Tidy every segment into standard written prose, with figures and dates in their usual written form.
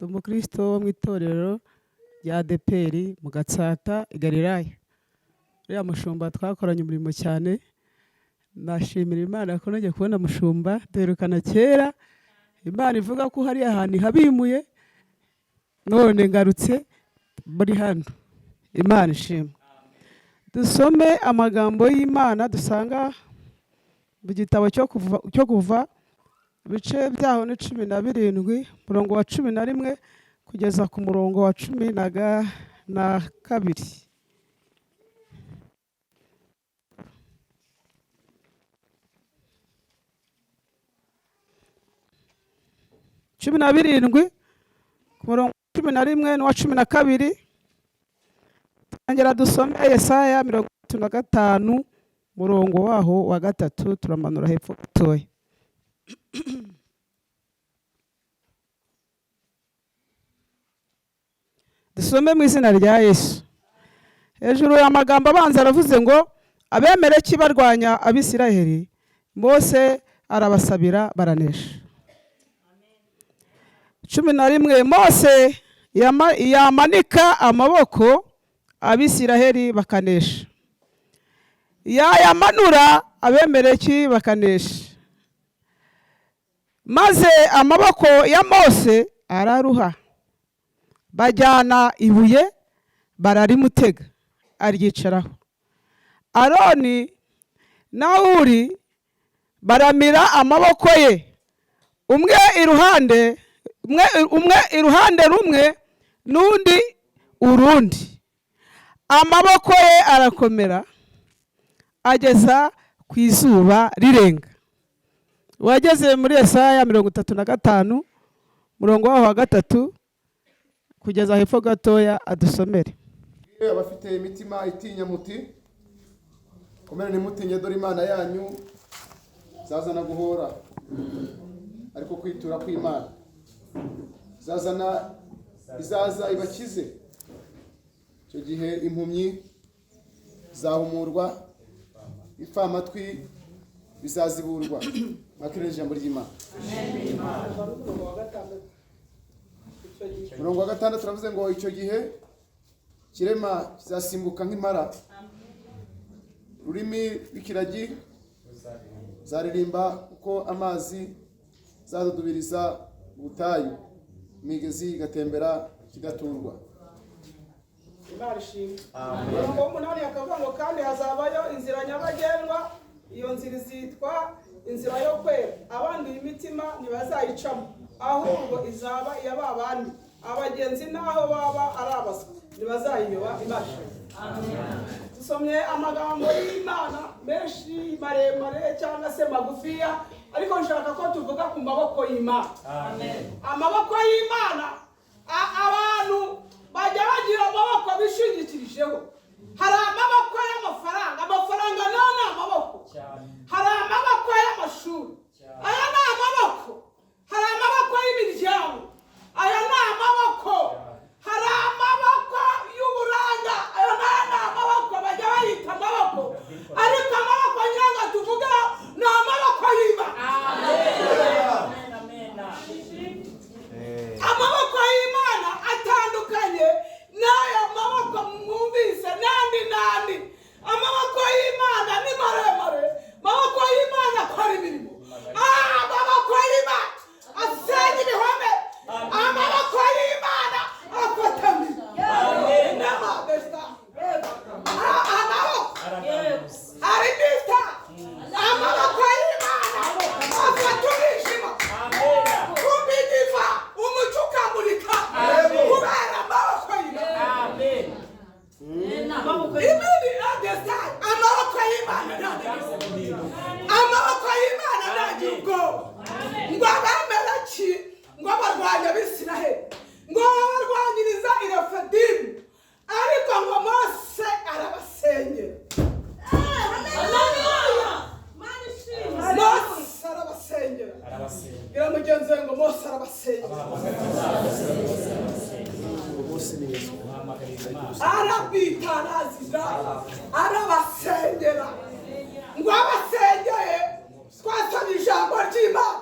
Ndi umukristo wo mu itorero rya ADEPR mu Gatsata i Galilaya. Uriya mushumba twakoranye umurimo cyane. Nashimira Imana ko nongeye kubona mushumba, duherukana kera. Imana ivuga ko hari ahantu habimuye, none ngarutse muri hano. Imana ishimwe. Dusome amagambo y'Imana dusanga mu gitabo cyo kuva ibice byaho ni 17, umurongo wa 11 kugeza ku murongo wa 12. 17, ku murongo wa 11 n'uwa 12. Tangira dusome Yesaya 35, murongo waho wa 3, turamanura hepfo gatoya. Dusome mu izina rya Yesu. Hejuru amagambo abanza aravuze ngo Abemereki barwanya Abisiraheli, Mose arabasabira baranesha. 11, Mose yamanika amaboko, Abisiraheli bakanesha, yayamanura, Abemereki bakanesha. Maze amaboko ya Mose araruha, bajyana ibuye bararimutega, aryicaraho. Aroni na Uri baramira amaboko ye, umwe iruhande rumwe n'undi urundi. Amaboko ye arakomera ageza ku izuba rirenga. Wageze muri Yesaya 35, murongo waho wa 3 kugeza hepfo gatoya, adusomere. Abafite imitima itinya muti: "Komera, ntimutinye, dore Imana yanyu izazana guhora, ariko kwitura kw'Imana izazana, izaza ibakize. Icyo gihe impumyi zahumurwa, ibipfamatwi bizaziburwa." Mwakire ijambo ry'Imana. Umurongo wa 6 turavuze ngo icyo gihe kirema kizasimbuka nk'impara, ururimi rw'ikiragi zaririmba, kuko amazi zadudubiriza ubutayu, imigezi igatembera kidaturwa. Imana ishimwe. Umurongo w'umunani akavuga ngo kandi hazabayo inzira nyabagendwa, iyo nzira izitwa inzira yo kwera. Abanduye imitima ntibazayicamo, ahubwo izaba iya ba bandi. Abagenzi n'aho baba ari abaswa ntibazayiyoba. Imana ishimwe. Dusomye amagambo y'Imana menshi maremare cyangwa se magufiya, ariko nshaka ko tuvuga ku maboko y'Imana. Amaboko y'Imana, abantu bajya bagira amaboko bishingikirijeho. Hari amaboko y'amafaranga, amafaranga nayo ni amaboko. Hari amaboko y'amashuri, aya ni amaboko. Hari amaboko y'imiryango, aya ni amaboko. Hari amaboko y'uburanga, ayo nayo ni amaboko, bajya bayita amaboko. Ariko amaboko ngira tuvuga ni amaboko y'Imana. Amaboko y'Imana atandukanye n'aya maboko mwumvise n'andi n'andi. Amaboko y'Imana ni maremare. Amaboko y'Imana akora imirimo. Amaboko y'Imana asenya ibihome. Amaboko y'Imana afatanya n'amadesta. Amaboko ari bita amaboko y'Imana afata umwijima kumidiva, umucyo ukamurika kubera amaboko y'Imana. Imini adesta. Amaboko y'Imana ntagira, amaboko y'Imana ntagira ubwoba. Ngo Abameleki ngo barwanya Abisiraheli, ngo babarwanyiriza i Refedimu, ariko ngo Mose arabasenyera. Mose arabasengera. Bwira mugenzi we ngo Mose arabasengera. Arabitaraziza, arabasengera. Ngo abasengeye, twasomye ijambo ry'Imana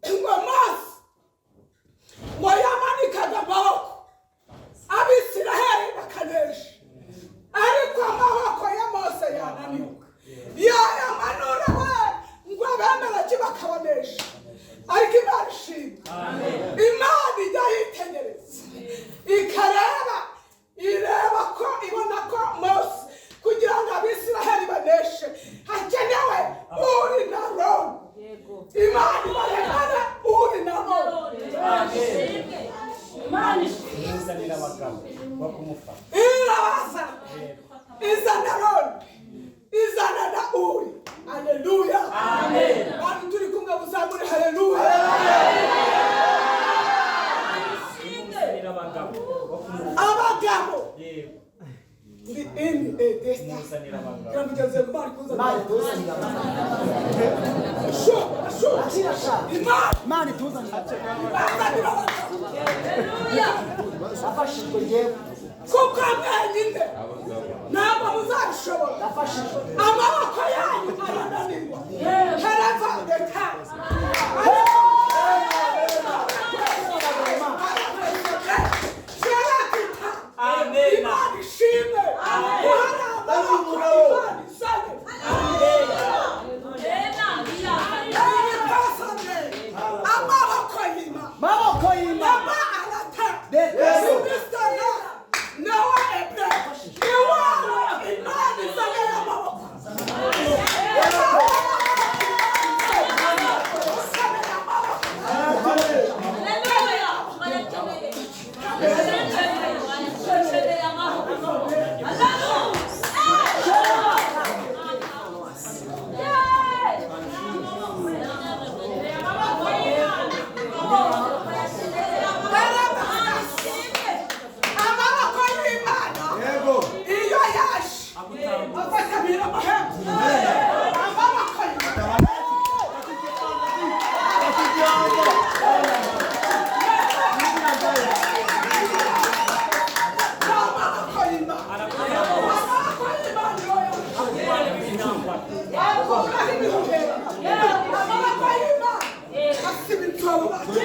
ngo Mose ngo yamanikaga Imana ijya yitegereza ikareba, ireba ko ibona ko Mose kugira ngo Abisiraheli baneshe hakenewe uri na Aroni. Imana ibaremana uri na Aroni. Imuzanira abagabo bo kumufata. Irabaza izana Aroni, izana na Uri. Haleluya! Bantu turi kumwe muzamure haleluya. Imuzanira abagabo bo kumufata. Abagabo Yego. ndi ini edesta Imuzanira abagabo. Kiramugenzi ngo Imana ikuzanire. Imana ituzanire abagabo. Sho, sho. Imana Imana ituzanire ibazanira abagabo. Nafashijwe njyewe. Kuko mwenyine ntabwo muzabishobora. Nafashijwe. Amaboko yanyu arananirwa. Harava deta. Imana ishimwe. Hari amaboko Imana izanye. Amaboko y'Imana. Maboko y'Imana. Mama arata. Yego. Kristo nawe ebre. Iwawe Imana izanye amaboko. Izanye amaboko. Amaboko y'Imana. Yego. Iyo yaje afatamira amahembe. Amaboko y'Imana. Amaboko y'Imana. Amaboko y'Imana iyo yaje. Akuraho ibihuhera. Amaboko y'Imana. Asiba inzobo bacu.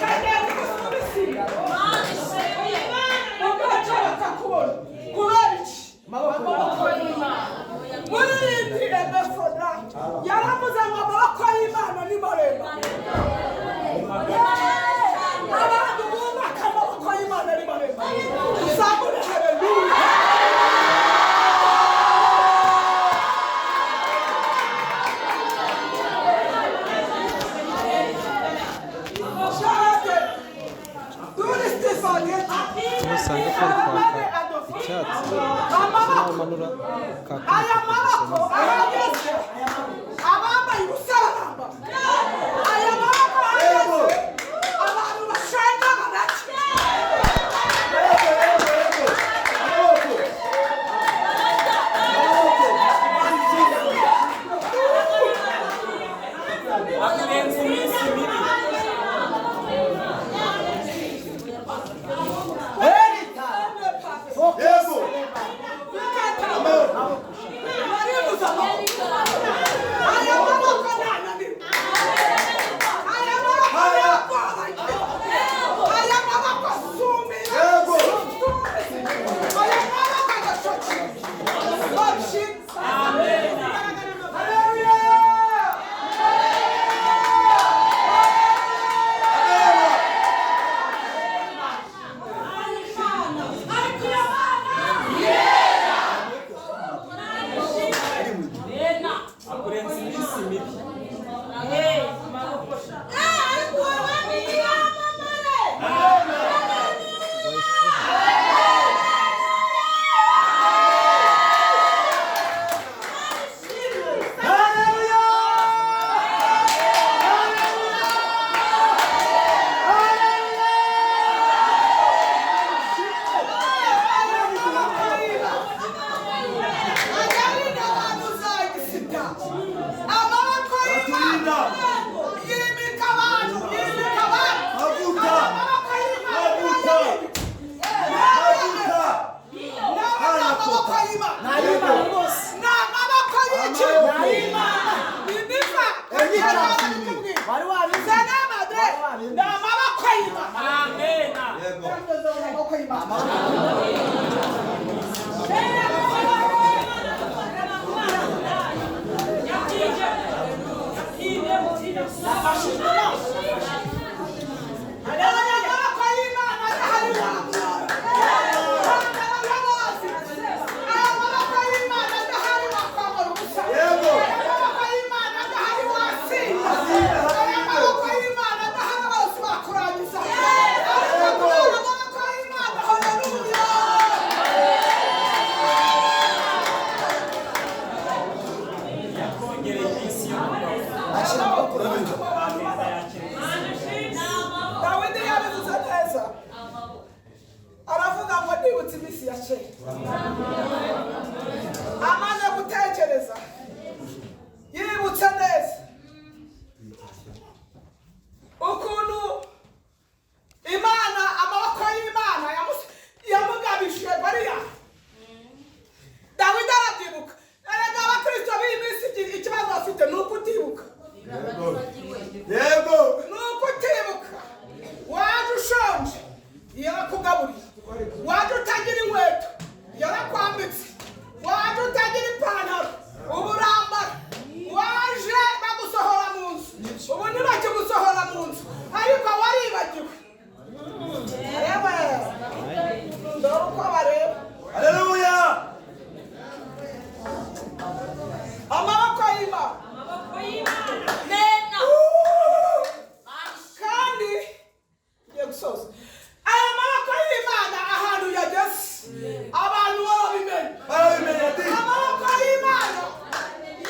Kagenda gusubisiga. Ugaca bakakubona. Kubera iki? Amaboko y'Imana. Muririmbyi Emefoda yaravuze ngo amaboko y'Imana ni maremare. Abantu bubaka amaboko y'Imana ni maremare. Uzamure haleluya. Charate. Dore Stefani. Usanga kari kwaka icyatsi Amaboko. umanura kaka Aya maboko ahageze abambaye ubusa barambara. Aya maboko ahageze abantu bashonje bararya. Akurenza iminsi mibi. Yego. Baribuza amaboko. Aya maboko ntananirwa. Aya maboko ntabwoba. Aya maboko asumira. Yego. Aya maboko agashokera. Babishinze. Haleluya. Akurenza iminsi mibi. Agahinda abantu uzagisita. Amaboko y'Imana yimika abantu, yimika abantu. Mavuta. Amaboko y'Imana Mavuta. yimika. Mavuta. Nawe ni amaboko y'Imana. N'ay'Imana rwose. Ni amaboko y'iki? N'ay'Imana. Ni niva. Enyica. Wari wabizi. Zanamadre. Wari wabizi. Ni amaboko y'Imana. Amena. Yego. Amaboko y'Imana. Nafashijwe. Bwakeye amaze gutekereza, yibutse neza ukuntu Imana, amaboko y'Imana yamugabishije Goliyati. Dawidi arabyibuka. Erega abakristo b'iyi minsi ikibazo bafite ni ukutibuka. Yego. Ni ukutibuka. Waje ushonje, yarakugaburiye. Waje utagira inkweto, yarakwambitse. Waje utagira ipantaro, ubu urambara. Waje bagusohora mu nzu, ubu ntibakigusohora mu nzu, ariko waribagiwe. Yewe, dore uko bareba. Haleluya. Amaboko y'Imana. Kandi ngiye gusoza. Aya maboko y'Imana ahantu yageze, abantu barabimenya. Barabimenya ati. Amaboko y'Imana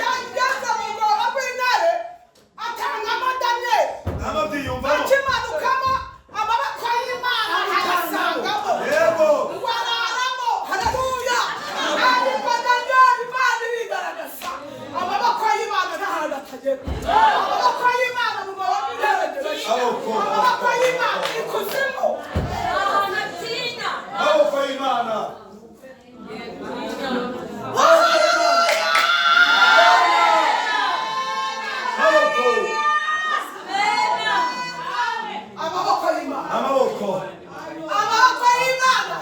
yageze mu rwobo rw'intare, atangamo Daniyeli. Namabyiyumvamo. Akimanukamo, amaboko y'Imana ayasangamo. Yego. Ngo araramo. Haleluya! Ariko Daniyeli, Imana irigaragaza. Amaboko y'Imana nta hantu atagera. Amaboko y'Imana mu rwobo rw'intare agerayo. Amaboko. Amaboko y'Imana ikuzimu. Amaboko y'Imana. Haleluya! Amaboko. Amaboko y'Imana. Amaboko. Amaboko y'Imana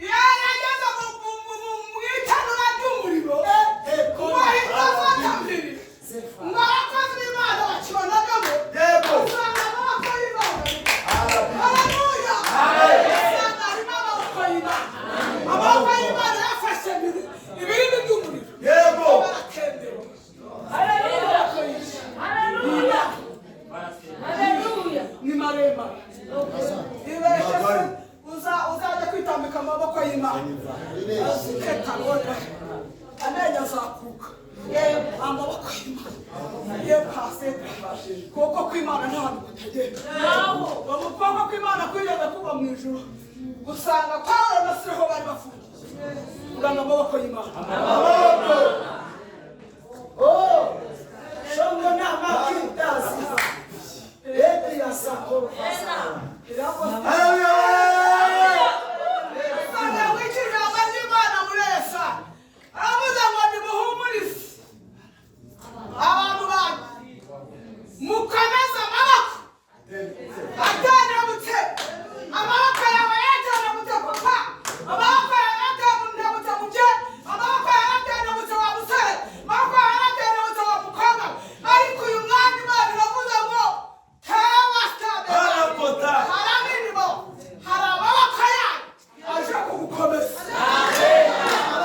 yarageze mu itanura ry'umuriro, ngo ahita afata mpiri, ngo abakozi b'Imana bakibonagamo, Yego. usanga amaboko y'Imana. Haleluya! Usanga harimo amaboko y'Imana. Amaboko y'Imana yafashe mpiri ibirimi by'umuriro. Yego. Baratembera. Amaboko y'Imana ni maremare. Ibeshye se uzajya kwitambika amaboko y'Imana, aziketabona amenyo azakuka. Amaboko y'Imana ye pase, kuko kw'Imana nta hantu kutagera. Ukuboko kw'Imana kwigeze kuba mu ijuru, usanga Pawulo na Sila aho bari bafungiye. Uganga amaboko y'Imana. Amaboko. Oh, shongo na makintasi. Eti ya sakoro fasa. Haleluya. Usanga w'iki ijambo ry'Imana muri Yesaya aravuze ngo nimuhumurize abantu banyu, mukomeze amaboko atenebutse. Amaboko yawe yatenebutse papa, amaboko yawe yatenebutse mubyeyi, amaboko yawe yatenebutse wa musore, amaboko yawe yatenebutse wa mukobwa, ariko uyu mwanya Imana iravuze ngo tewa stade. Arapota. Hari imirimo, hari amaboko yayo aje kugukomeza.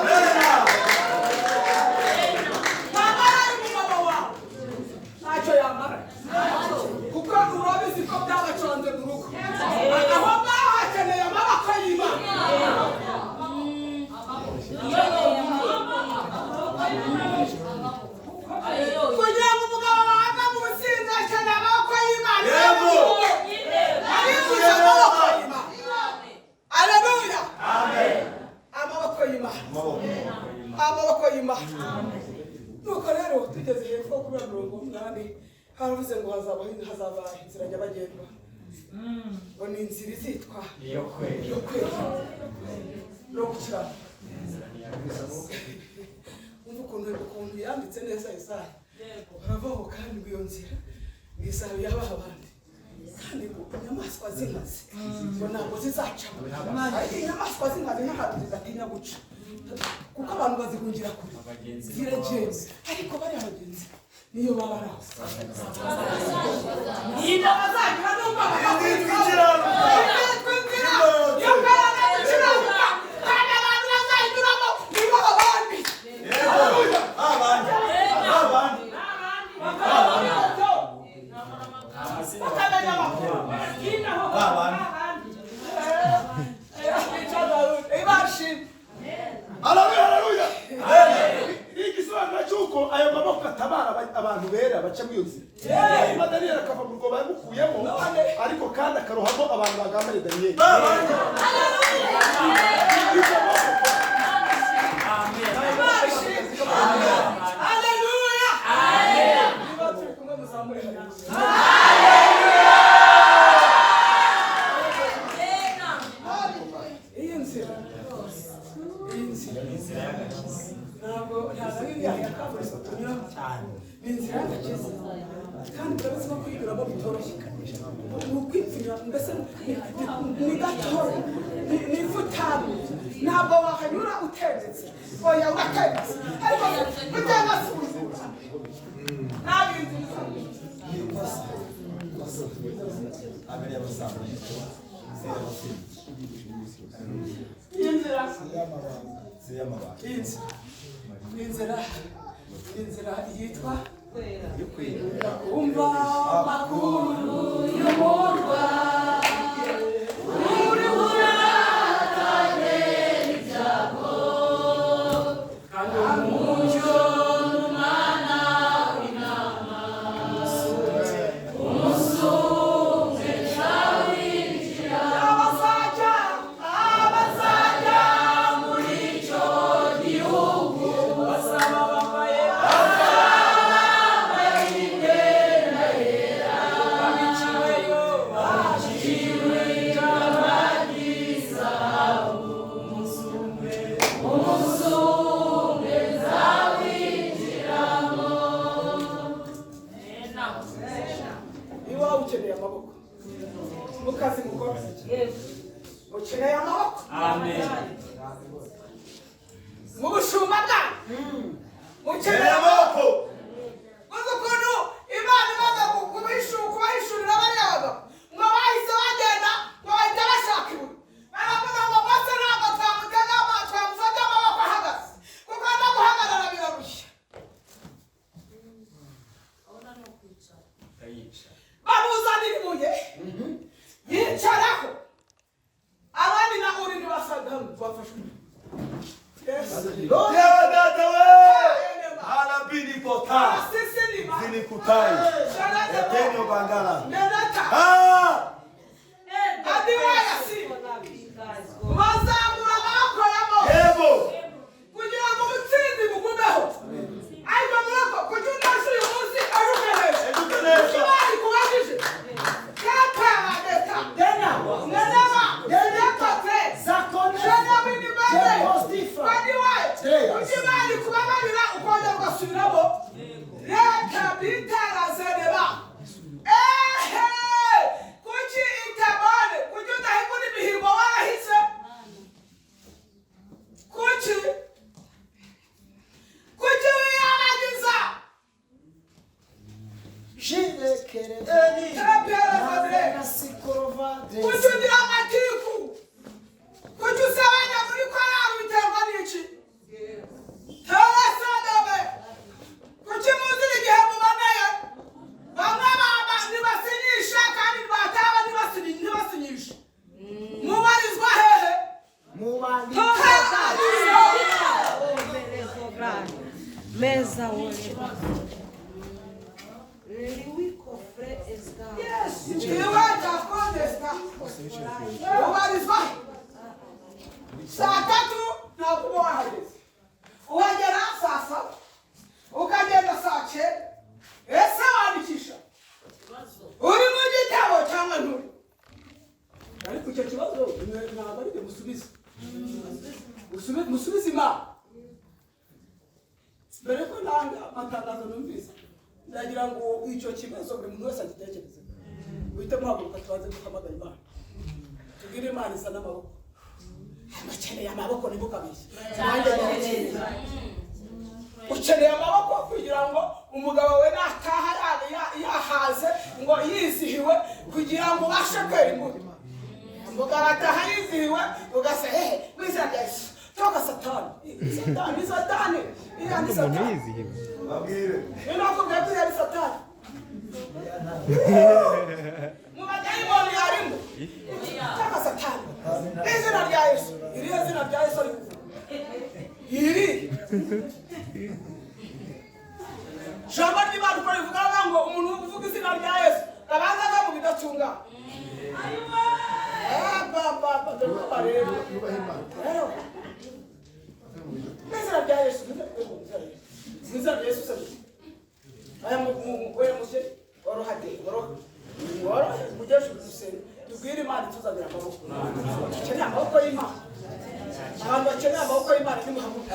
Mena. Ntabwo ari umugabo wawe, ntacyo yamara, kuko urabizi ko byabaconze mu rugo. Aho ngaho hakeneye amaboko y'Imana. Kugira ngo umugabo wawe ave mu businzi, akeneye amaboko y'Imana. Yego. Aribuze amaboko y'Imana. Aleluya! Amaboko y'Imana. Amaboko. Amaboko y'Imana. Nuko rero tugeze hepfo kuri 80, haravuze ngo hazaba inzira nyabagendwa, ngo ni inzira izitwa Iyo kwera. Iyo kwera no gukiranuka. Umva ukuntu yanditse neza Yesaya. Baravuga ngo kandi ngo iyo nzira izaba iyabaha abandi, kandi ngo inyamaswa z'inkazi ngo ntabwo zizacamo. Ariko inyamaswa z'inkazi n'ahantu zidatinya guca, kuko abantu bazihungira kure. Abagenzi. Ziragenda, ariko bariya bagenzi niyo baba ari aho niba bazagira n'ubwo. Izitwa ikiranuka. Izitwa inzira yo kwera no gukiranuka, kandi abantu bazayinyuramo nibo babandi. Yego. Abandi. Abandi. Bakamenya amakuru. Abandi. Ibashimwe. Haleluya, haleluya! Ni igisobanuro cy'uko ayo maboko atabara abantu bera baca muri iyo nzira. Hanyuma Daniyeli akava mu rwobo yamukuyemo, ariko kandi akarohamo abantu bagambariye Daniyeli. Abandi. Ibyo byoroshye, ni ukwipfira mbese, ni gatoya, ni ifutari. Ntabwo wahanyura utendetse. Oya, uratendetse, ariko utendetse ubuzima ntabwo inzira. Inzira, inzira, inzira yitwa umva makuru y'umurwa uri buratane ibyago, kandi umucyo n'umwana w'intama umusunge cyawinjira. Abazajya, abazajya muri icyo gihugu Basaba bambaye babiciweyo, babiciwe ikamba ry'izahabu. Umusunge nzawinjiramo. Iwawe ukeneye amaboko, mu kazi mukora ukeneye amaboko. Amen. Mu bushumba bwanyu mukeneye amaboko. Uzi ukuntu Imana imaze kubahishurira bariya bagabo, ngo bahise bagenda, ngo bahita bashaka ibuye, baravuga ngo Mose ntabwo twamutega, twamufata amaboko ahagaze, kuko no guhagarara birarushya. Bamuzanira ibuye, yicaraho. Abandi na uri ntibasaga bafashwe. Yes. Yewe data we! Alabini pota. Sisiniba. Zinikutai. Etenyo bangala. Nenata. Ah! Adiwayasi. Bazamura amaboko ya Mose Yebo! kugira ngo ubutsinzi bugumeho. Ariko murako kuki utashe uyu munsi, ejo ukanesha? Ejo ukanesha. Imana ikubajije. Kapa deta. Nenema. Nenekate. Jena winibande. Badiwaye. Kuki Imana ikubabarira ukongera ugasubiramo? Reka bitarazeneba. Ehe! Kuki itabane? Kuki udahigura imihigo warahize? Kuki? Kuki wiyabagiza? Kuki ugira amatiku? Kuki usebanya muri korali, biterwa n'iki? Terasadebe. Kuki muzira igihe muboneye? Bamwe baba ntibasinyisha, kandi bataba ntibasinyisha. Mubarizwa hehe? Meza wole. Iwe cyakodeshwa ubarizwa saa 3, ntabwo uba wahageze. Uhagera saa 7, ukagenda saa 9. Ese wandikisha uri mu gitabo cyangwa nturi? Ariko icyo kibazo ntabwo ari byo musubize. Musubize Imana. Mbere ko ntanga amatangazo numvise, ndagira ngo icyo kibazo buri muntu wese agitekereze. Uhite muhaguruka, tubanze duhamagara Imana, tubwire Imana isa n'amaboko. Bakeneye amaboko, ntimukabeshye. Nanjye ndakeneye. Ukeneye amaboko kugira ngo umugabo we nataha yahaze, ngo yizihiwe, kugira ngo ubashe kwera imbuto. Umugabo ataha yizihiwe, ugasa hehe mu izina rya Yesu, toka Satani! Satani, Satani, iriya ni Umuntu Satani. yizihiwe. Babwire. Niyo nakubwiye ko iriya ari Satani, mu badayimoni harimo. Toka Satani izina rya Yesu. Iriya zina rya Yesu ari kuvuga, iri jambo ry'Imana uko rivuga ngo umuntu uvuga izina rya Yesu abanza ava mu bidatungana. Eh, ba, ba, ba, dore uko bareba. Rero, mu izina rya Yesu, mu izina rya Yesu, usabye. Aya oya mushe, woroha de, woroha. Worohe, mujye gusenga. Tubwire Imana ituzanira amaboko. Dukeneye amaboko y'Imana. Abantu bakeneye amaboko y'Imana nimuhaguruke.